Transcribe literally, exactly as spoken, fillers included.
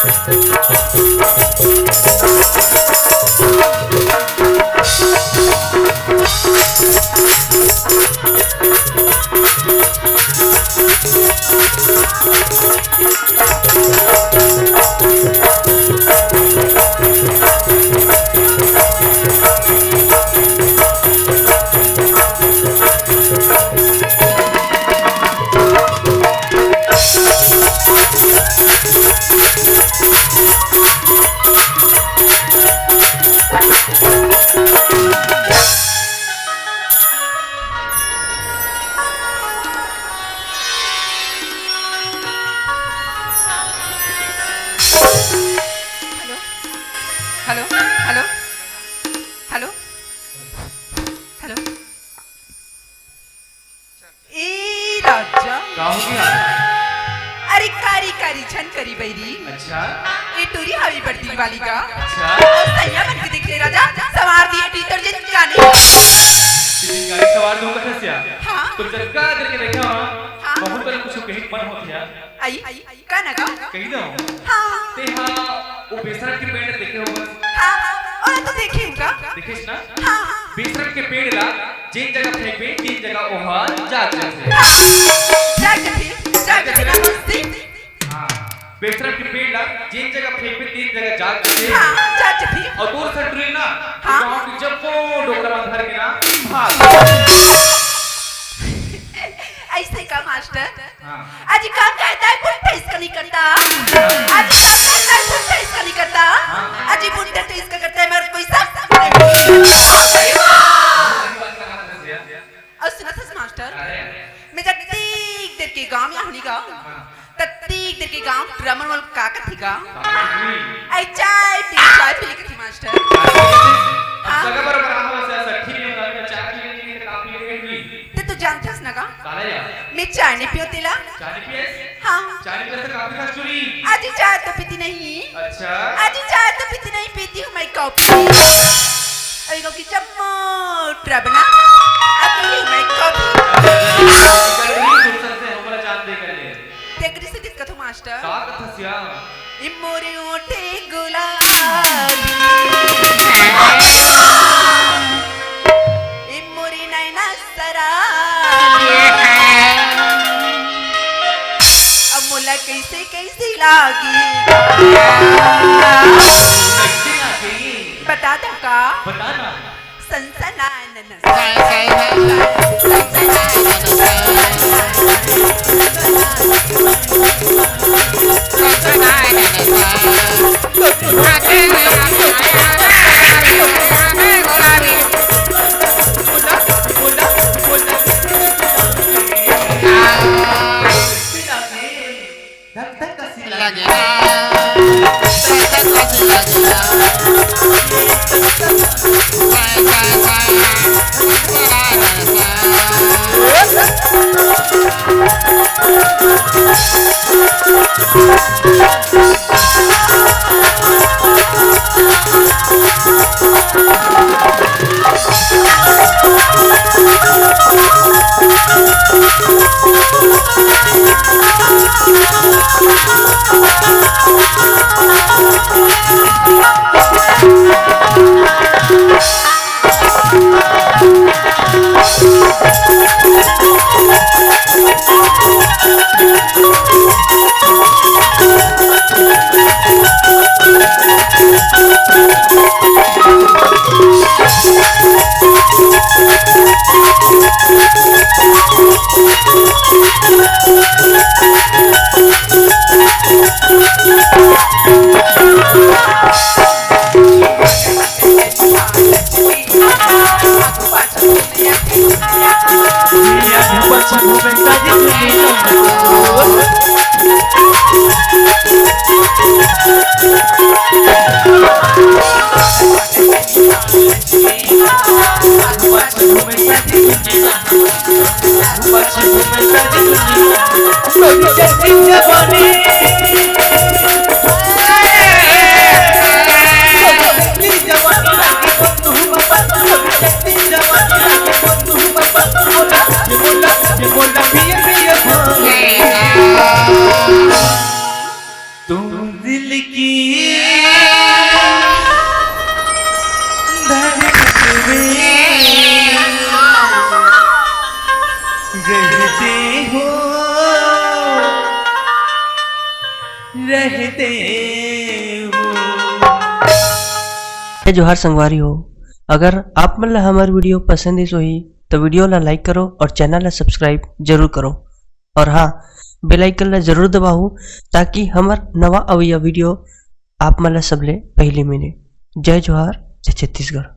Hello, hello, hello, hello, hello. ए राजा। का हो गया? अरे कारी कारी छन करी बैरी। अच्छा। ए टूरी हावी बड़ दिल वाली का। अच्छा। ओ सैया बन के देख ले राजा, सवार दिए डिटर्जेंट का नहीं। डिटर्जेंट गाड़ी सवार दूंगा कसिया। हाँ। तुम जब का करके देखा हाँ? हाँ। बहुत पहले कुछ कहीं मन हो गया। आई, आई, आई। का ना का? कही दो। हाँ। ते हाँ, वो बेसरम के पेड़ देखे हो बस। हाँ, हाँ, और तो देखे हूँ का? देखेस ना? हाँ, हाँ। बेसरम के पेड़ ला, जेन जगह फेंकबे, तेन जगह ओहा जाग जाथे। हाँ। जाग जाथे, जाग जाथे ना हंसते। हाँ। बेसरम के पेड़ ला, जेन जगह फेंकबे, तेन जगह जाग जाथे। हाँ, जाग जाथे। और दूर से टूरी ना, हाँ। गाँव के जब्बो डोकरा मन धर के ना, भाग। ऐसे का मास्टर? हाँ। अजी काम करता है, बुढ़ा इसका नहीं करता। अजी काम करता है, बुढ़ा इसका नहीं करता। हाँ। अजी बुढ़ा तो इसका करता है, मगर कोई सब नहीं। और सुना था मास्टर, अरे। मैं जब तीक देर के गांव या होनी गांव, हाँ। तब तीक देर के गांव ड्रामर वाल का कथी गांव? हाँ। आई चाय पी, चाय पी लेके थी मास्टर। अब हाँ। जगह पर बना हुआ से सट्ठी में हम चाय पी लेंगे, तो काफी लेट हुई। ते तो जानथस ना का? काला यार? मैं चाय नहीं पियो तेला। चाय नहीं पियस? हाँ। चाय नहीं पियस तो काफी खास चुरी। आज चाय तो पीती नहीं। अच्छा। आज चाय तो पीती नहीं, पीती हूँ मैं कॉफी। अरे को की चम्मच रबना। अब पीती हूँ मैं कॉफी। गंदगी गुस्सा से हमरा जान दे कर ले। तेकरी से दिक्कत हो मास्टर। का कथस या? ए मोरे ओठे गुलाबी, ए मोरे नैना सराबी, अब मोला कैसे कैसे लागी। कैसे लागी? बता दो का? बता ना। सनसनानन। धक धक कसी लगे। धरती में रहते हो, रहते हो। जय जोहार संगवारी हो, अगर आप मन ला हमर video पसंद आइस होही, तो video ला like करो और channel ला subscribe जरूर करो। और हाँ, bell icon ला जरूर दबाओ, ताकि हमर नवा अवइया video आप मन ला सबले पहली मिले। जय जोहार, जय छत्तीसगढ़।